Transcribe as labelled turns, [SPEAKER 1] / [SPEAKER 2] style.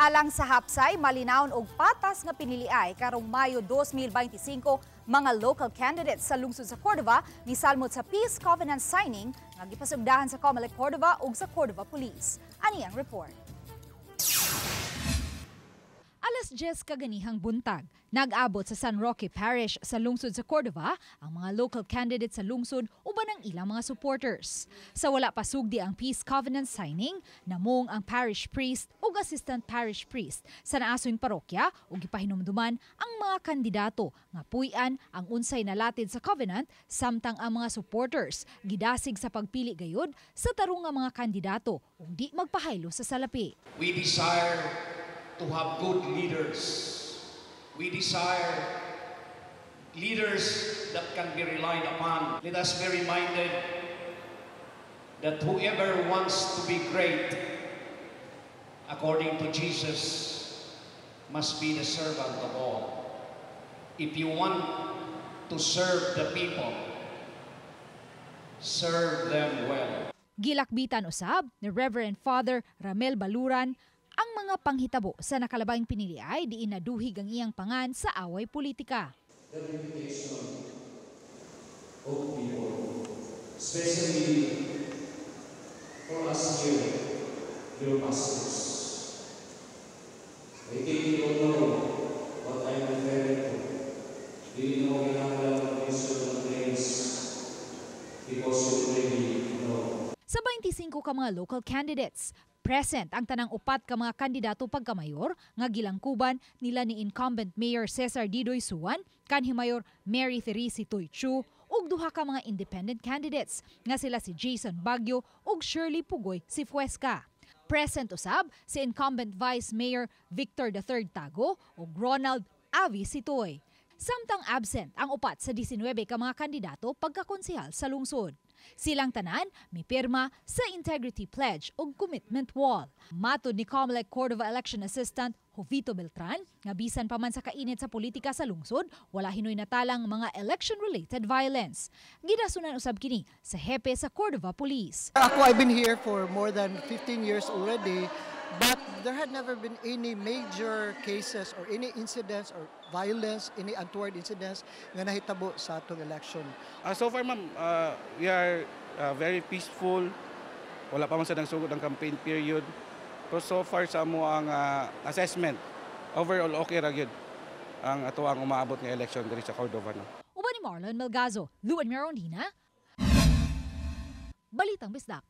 [SPEAKER 1] Alang sa hapsay, malinawon og patas nga piniliay karong Mayo 2025, mga local candidates sa lungsod sa Cordova misalmot sa Peace Covenant signing nga gipasugdahan sa Comelec Cordova ug sa Cordova Police. Ani ang report. Alas 10 kaganihang buntag, nag-abot sa San Roque Parish sa lungsod sa Cordova ang mga local candidates sa lungsod uban ang ilang mga supporters. Sa wala pa sugdi ang Peace Covenant signing, namong ang parish priest ug assistant parish priest sa naasoyng parokya ug gipahinumduman ang mga kandidato nga puy-an ang unsay nalatid sa covenant, samtang ang mga supporters gidasig sa pagpili gayud sa tarong nga mga kandidato ug di magpahaylo sa salapi.
[SPEAKER 2] We desire to have good leaders. We desire leaders that can be relied upon. Let us be reminded that whoever wants to be great, according to Jesus, must be the servant of all. If you want to serve the people, serve them well.
[SPEAKER 1] Gilakbitan usab ni Reverend Father Ramel Baluran ang mga panghitabo sa nakalabayng piniliay diin naduhig ang iyang pangan sa away politika.
[SPEAKER 3] The reputation of people, especially for us here, your pastors. I think you all know what I'm referring to. Dili na mo kinahanglan mag-mention ng names because you already know.
[SPEAKER 1] Sa 25 ka mga local candidates, present ang tanang upat ka mga kandidato pagkamayor nga gilangkuban nila ni incumbent Mayor Cesar Didoy Suan, kanhi Mayor Mary Therese Toy Chu ug duha ka mga independent candidates nga sila si Jason Bagyo ug Shirley Pugoy si Fuesca. Present usab si incumbent Vice Mayor Victor III Tago ug Ronald Avi Sitoy. Samtang absent ang upat sa 19 ka mga kandidato pagkakonsehal sa lungsod. Silang tanan mipirma sa Integrity Pledge ug Commitment Wall. Matod ni Comelec Cordova Election Assistant Jovito Beltran, nga bisan pa man sa kainit sa politika sa lungsod, wala hinoy natalang mga election-related violence. Gidasunan usab kini sa hepe sa Cordova Police.
[SPEAKER 4] Ako, I've been here for more than 15 years already, but there had never been any major cases or any incidents or violence, any untoward incidents nga nahitabo sa atong election.
[SPEAKER 5] So far, ma'am, we are very peaceful. Wala pa man sa sugod ang campaign period. Pero so far sa amo ang assessment, overall okay ra gyud ang ato ang umaabot nga election diri sa Cordova. No?
[SPEAKER 1] Uban ni Marlon Melgazo, Luan Merondina, Balitang Bisdak.